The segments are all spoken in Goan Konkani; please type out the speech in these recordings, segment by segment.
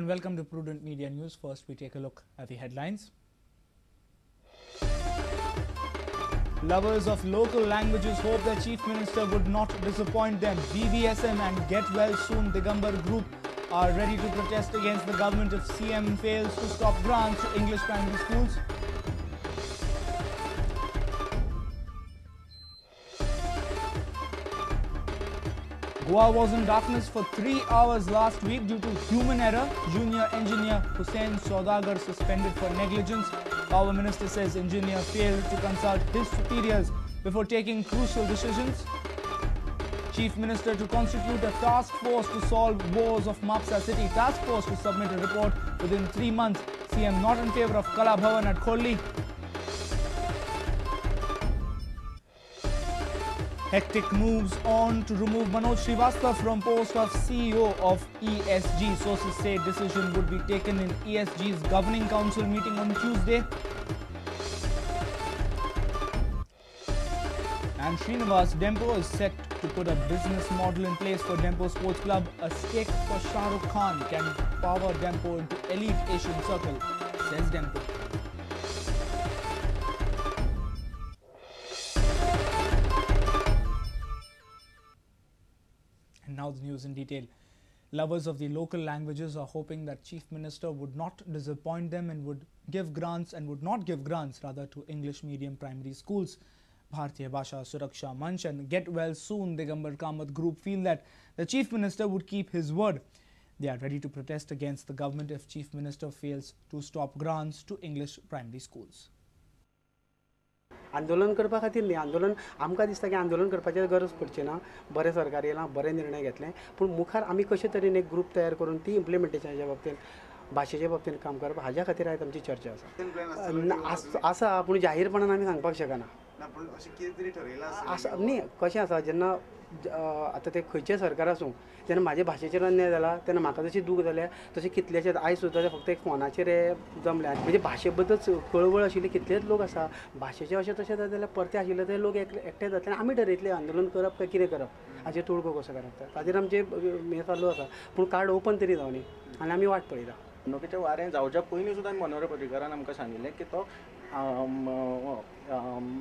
And welcome to Prudent Media News. First, we take a look at the headlines. Lovers of local languages hope the Chief Minister would not disappoint them. BVSM and Get Well Soon Digambar Group are ready to protest against the government if CM fails to stop grants to English primary schools. Goa was in darkness for 3 hours last week due to human error. Junior engineer Hussain Saudagar suspended for negligence. Power Minister says engineer failed to consult his superiors before taking crucial decisions. Chief Minister to constitute a task force to solve woes of Mapsa city. Task force to submit a report within 3 months. CM not in favour of Kala Bhavan at Khorlim. Hectic moves on to remove Manoj Srivastava from post of CEO of ESG. Sources say decision would be taken in ESG's governing council meeting on Tuesday. And Srinivas Dempo is set to put a business model in place for Dempo Sports Club. A stake for Shah Rukh Khan can power Dempo into elite Asian circle, says Dempo. Now the news in detail. Lovers of the local languages are hoping that Chief Minister would not disappoint them and would give grants and would not give grants rather to English medium primary schools. Bharatiya Bhasha Suraksha Manch and Get Well Soon Digambar Kamat Group feel that the Chief Minister would keep his word. They are ready to protest against the government if Chief Minister fails to stop grants to English primary schools. आंदोलन करपा खातीर न्ही, आंदोलन आमकां दिसता की आंदोलन करपाची गरज पडची ना. बरें सरकार येयलां, बरें निर्णय घेतले, पूण मुखार आमी कशे तरेन एक ग्रूप तयार करून ती इम्प्लिमेंटेशनाच्या बाबतीन, भाशेच्या बाबतीन काम करप हाज्या खातीर आयज आमची चर्चा आसा. आसा, पूण जाहीरपणान आमी सांगपाक शकना. आसा न्ही, कशें आसा, जेन्ना आतां तें खंयचें सरकार आसूं, जेन्ना म्हाजे भाशेचेर अन्याय जाला तेन्ना म्हाका जशी दूख जाल्या तशें कितलेशेच आयज सुद्दां फक्त एक फोनाचेर हे जमल्या. म्हणजे भाशे बद्दल कळवळ आशिल्ले कितलेच लोक आसा. भाशेचें अशें तशें जालें जाल्यार परतें आशिल्ले ते लोक एकटे जातले. आमी ठरयतले आंदोलन करप काय कितें करप, हाचेर तोडगो कसो करप ताजेर आमचें हें चालू आसा. पूण कार्ड ओपन तरी जावनी आनी आमी वाट पळयता. निवडणुकेचें वारें जावच्या पयलीं सुद्दां मनोहर पर्रीकारान आमकां सांगिल्लें की तो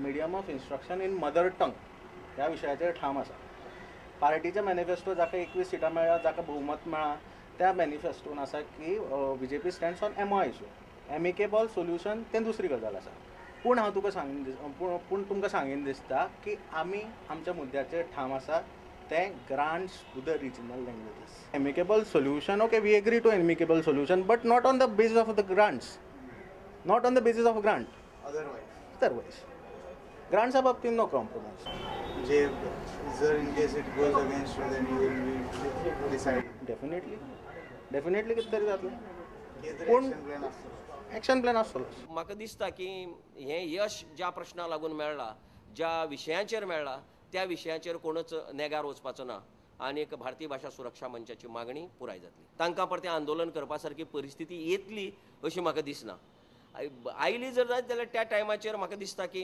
medium of instruction in mother tongue ह्या विशयाचेर ठाम आसा. पार्टीचे मॅनिफेस्टो जाका 21 सिटां मेळ्ळा, जाका भोवमत मेळ्ळा, त्या मॅनिफेस्टोन आसा की B J P stands on M I issue. Amicable solution तें दुसरी गजाल आसा. पूण हांव तुका सांगीन, पूण तुमकां सांगीन दिसता की आमी आमच्या मुद्द्याचेर ठाम आसा, तें grants to the regional languages. Amicable solution, okay, we agree to amicable solution, but not on the basis of the grants, not on the basis of grant. Otherwise ग्रांट्सा बाबतींत नो कॉम्प्रोमायज. जे जर in case it goes against you then you will be decide. Definitely definitely कितें तरी जातलें, पूण एक्शन प्लॅन आसतलो. म्हाका दिसता की हें यश ज्या प्रश्नाक लागून मेळ्ळा, ज्या विशयांचेर मेळ्ळा, त्या विशयाचेर कोणूच नेगार वचपाचो ना आनी एक भारतीय भाशा सुरक्षा मंचाची मागणी पुराय जातली. तांकां परतें आंदोलन करपा सारकी परिस्थिती येतली अशी म्हाका दिसना. आयली जर जायत जाल्यार त्या टायमाचेर म्हाका दिसता की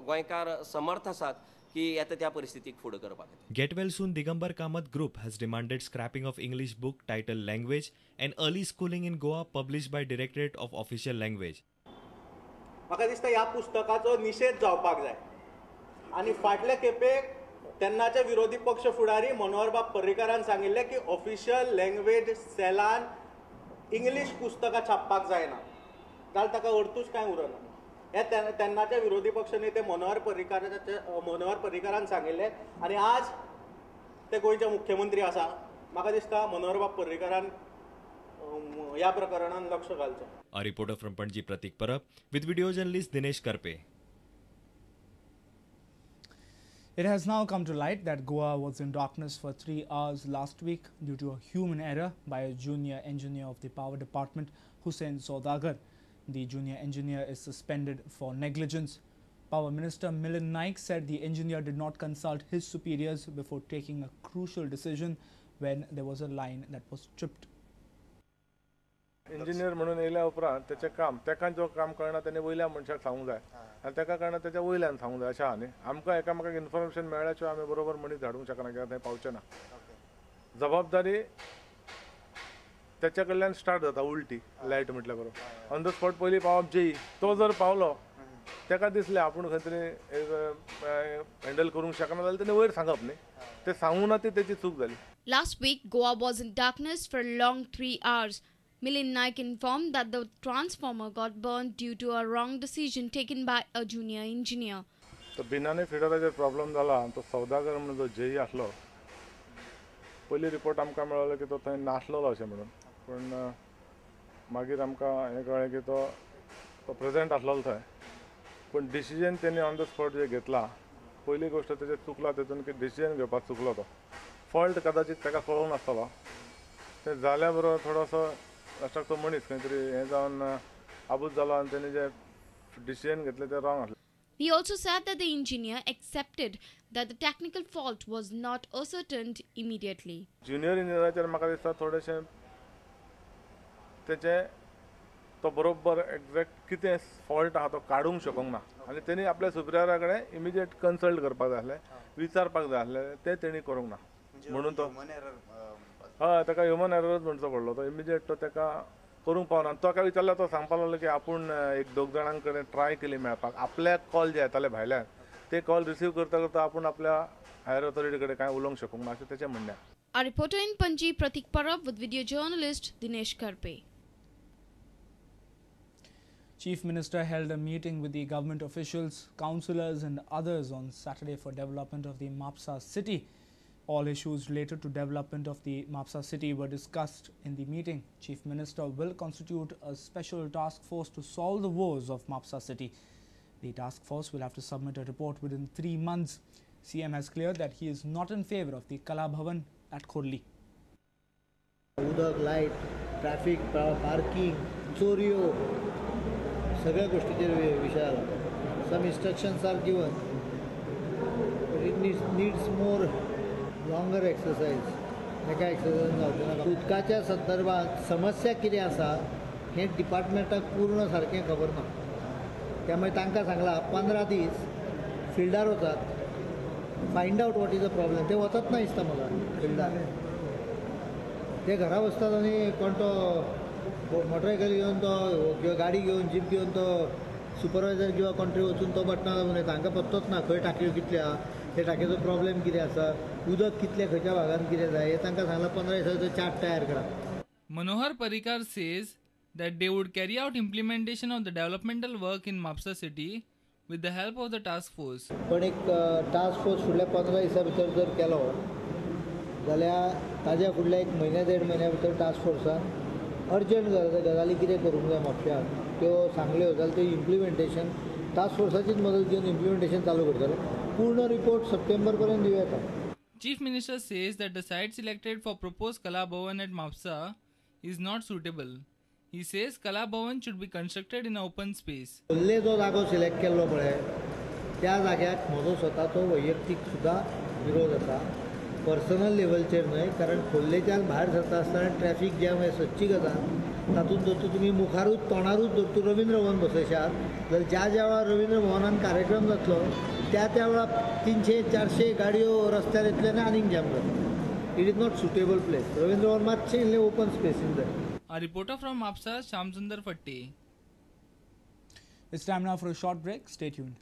गोंयकार समर्थ आसात की येता त्या परिस्थितीक फुडें करपाक. Get Well Soon Digambar Kamat Group has demanded scrapping of English book titled Language and Early Schooling in Goa published by Directorate of Official Language. म्हाका दिसता ह्या पुस्तकाचो निशेध जावपाक जाय. आनी फाटले खेपेक तेन्नाचे विरोधी पक्ष फुडारी मनोहरबाब पर्रीकारान सांगिल्लें की ऑफिशियल लँग्वेज सेलान इंग्लीश पुस्तकां छापपाक जायना, जाल्यार ताका अर्थूच कांय उरना. हे तेन्नाचे विरोधी पक्ष नेते मनोहर पर्रीकारान सांगिल्लें आनी आज ते गोंयचे मुख्यमंत्री आसा. म्हाका दिसता मनोहरबाब पर्रीकारान ह्या प्रकरणान लक्ष घालचें. A reporter from Panaji Pratik Parab with video journalist Dinesh Karpe. It has now come to light that Goa was in darkness for 3 hours last week due to a human error by a junior engineer of the power department, Hussain Saudagar. The junior engineer is suspended for negligence. Power Minister Milind Naik said the engineer did not consult his superiors before taking a crucial decision when there was a line that was tripped. Engineer म्हणून येयल्या उपरांत तेचें काम, तेका जो काम कळना तेणे वयल्या मनशाक सांगूंक जाय आनी तेका कळना तेच्या वयल्यान सांगूंक जाय. अशें आहा न्ही, आमकां एकामेकाक इन्फॉर्मेशन मेळ्ळ्या शिवाय आमी बरोबर मनीस धाडूंक शकना, कित्याक थंय पावचे ना. जबाबदारी त्याच्या कडल्यान स्टार्ट जाता उलटी लायट म्हटल्या बरोबर ऑन the spot पयलीं पावप जेई तो जर पावलो ताका दिसलें आपूण खंय तरी हँडल करूंक शकना जाल्यार तेणें वयर सांगप न्ही, ते सांगूं ना ती तेची चूक जाली. Last week, Goa was in darkness for a long 3 hours. Milind Naik informed that the transformer got burnt due to a wrong decision taken by a junior engineer. तो बिनानी फिडराचेर प्रॉब्लम जाला. तो सौदागर म्हणून जो जेई आसलो, पयली रिपोर्ट आमकां मेळ्ळो की तो थंय नासलेलो अशें म्हणून, पूण मागीर आमकां हें कळ्ळें की तो प्रेजेंट आसलेलो थंय, पूण डिसिजन तेणी ऑन the spot जे घेतला, पयली गोश्ट तेजें चुकला तेतून की डिसिजन घेवपाक चुकलो. तो फॉल्ट कदाचित ताका कळूंक नासतलो, तें जाल्या बरोबर थोडोसो लास्टाक तो मनीस खंय तरी हें जावन आबूज जालो आनी तेणी जें डिसिजन घेतलें तें रॉंग आसलें. He also said that the engineer accepted that the technical fault was not ascertained immediately. Junior इंजिनियराचेर म्हाका दिसता थोडेशें तेचें तो बरोबर एग्जॅक्ट कितें फॉल्ट आहा तो काडूंक शकूंक ना आनी तेणी आपल्या सुपिरियरा कडेन इमिजिएट कन्सल्ट करपाक जाय आसलें, विचारपाक जाय आसलें, तें तेणी करूंक ना म्हणून तो हय ताका ह्युमन एररच म्हणचो पडलो. तो इमिजिएट तो ताका करूंक पावना. तो ताका विचारल्यार तो सांगपाक लागलो की आपूण एक दोग जाणां कडेन ट्राय केली मेळपाक, आपल्याक कॉल जे येताले भायल्यान ते कॉल रिसीव करता करता आपूण आपल्या हायर ऑथॉरिटी कडेन कांय उलोवंक शकूंक ना अशें तेचें म्हणणें. A reporter in Panaji, Pratik Parab with video journalist Dinesh Karpe. Chief Minister held a meeting with the government officials, councillors and others on Saturday for development of the Mapsa city. All issues related to development of the Mapsa city were discussed in the meeting. Chief Minister will constitute a special task force to solve the woes of Mapsa city. The task force will have to submit a report within 3 months. CM has cleared that he is not in favour of the Kala Bhavan at Khorli. उदक, लायट, ट्रॅफिक, पार्किंग, चोरयो, सगळ्या गोष्टीचेर विशय आला. Some instructions are given, but it needs more longer exercise. एका एक्सरसायज जावचें ना. उदकाच्या संदर्भात समस्या कितें आसा हें डिपार्टमेंटाक पूर्ण सारकें खबर ना. त्यामुळे तांकां सांगलां 15 दीस फिल्डार वचात, find out what is the problem. ते वचत ना दिसता म्हाका फिल्डार, ते घरा बसतात आनी कोण तो मोटरसायकल घेवन तो किंवा गाडी घेवन जीप घेवन तो सुपरवायझर किंवा कोण तरी वचून तो बटनां दाबून येता. हांकां पत्तोच ना खंय टाकयो कितल्यो आहा, ते टाकयेचो प्रॉब्लेम कितें आसा, उदक कितलें खंयच्या भागान कितें जाय, हें तांकां सांगलां 15 दिसांचो चार्ट तयार करा. Manohar Parrikar says that they would carry out implementation of the developmental work in Mapsa city with the help of the task force. पण एक टास्क फोर्स फुडल्या 15 दिसां भितर जर केलो जाल्यार ताज्या फुडल्या एक म्हयन्या देड म्हयन्या भितर टास्क फोर्सान अर्जंट गजाली कितें करूंक जाय म्हापश्यांत त्यो सांगल्यो जाल्यार त्यो इम्प्लिमेंटेशन टास्क फोर्साचीच मदत घेवन इम्प्लिमेंटेशन चालू करतले. पूर्ण रिपोर्ट सप्टेंबर पर्यंत दिवं येता. Chief Minister says that the site selected for proposed Kala Bhavan at Mapsa is not suitable. He says Kala Bhavan should be constructed in an open space. खोर्ले जो जागो सिलेक्ट केल्लो पळय त्या जाग्याक म्हजो स्वताचो वैयक्तीक सुद्दां विरोध आसा, पर्सनल लेवलचेर न्हय, कारण खोर्लेच्यान भायर सरता आसतना ट्रॅफिक जॅम हें सदची गजाल. तातूंत जर तुमी मुखारूच तोंडारूच जर तूं रवींद्र भवन बसयशात जाल्यार ज्या ज्या वेळार रवींद्र भवनान कार्यक्रम जातलो त्या त्या वेळार 300-400 गाडयो रस्त्यार येतले आनी आनीक जॅम जातलो. It is not suitable place. Ravindra Bhavan मातशें इल्लें ओपन स्पेसीन जाय. A reporter from Mapsa, Shyamsundar Fatte. It's time now for a short break. Stay tuned.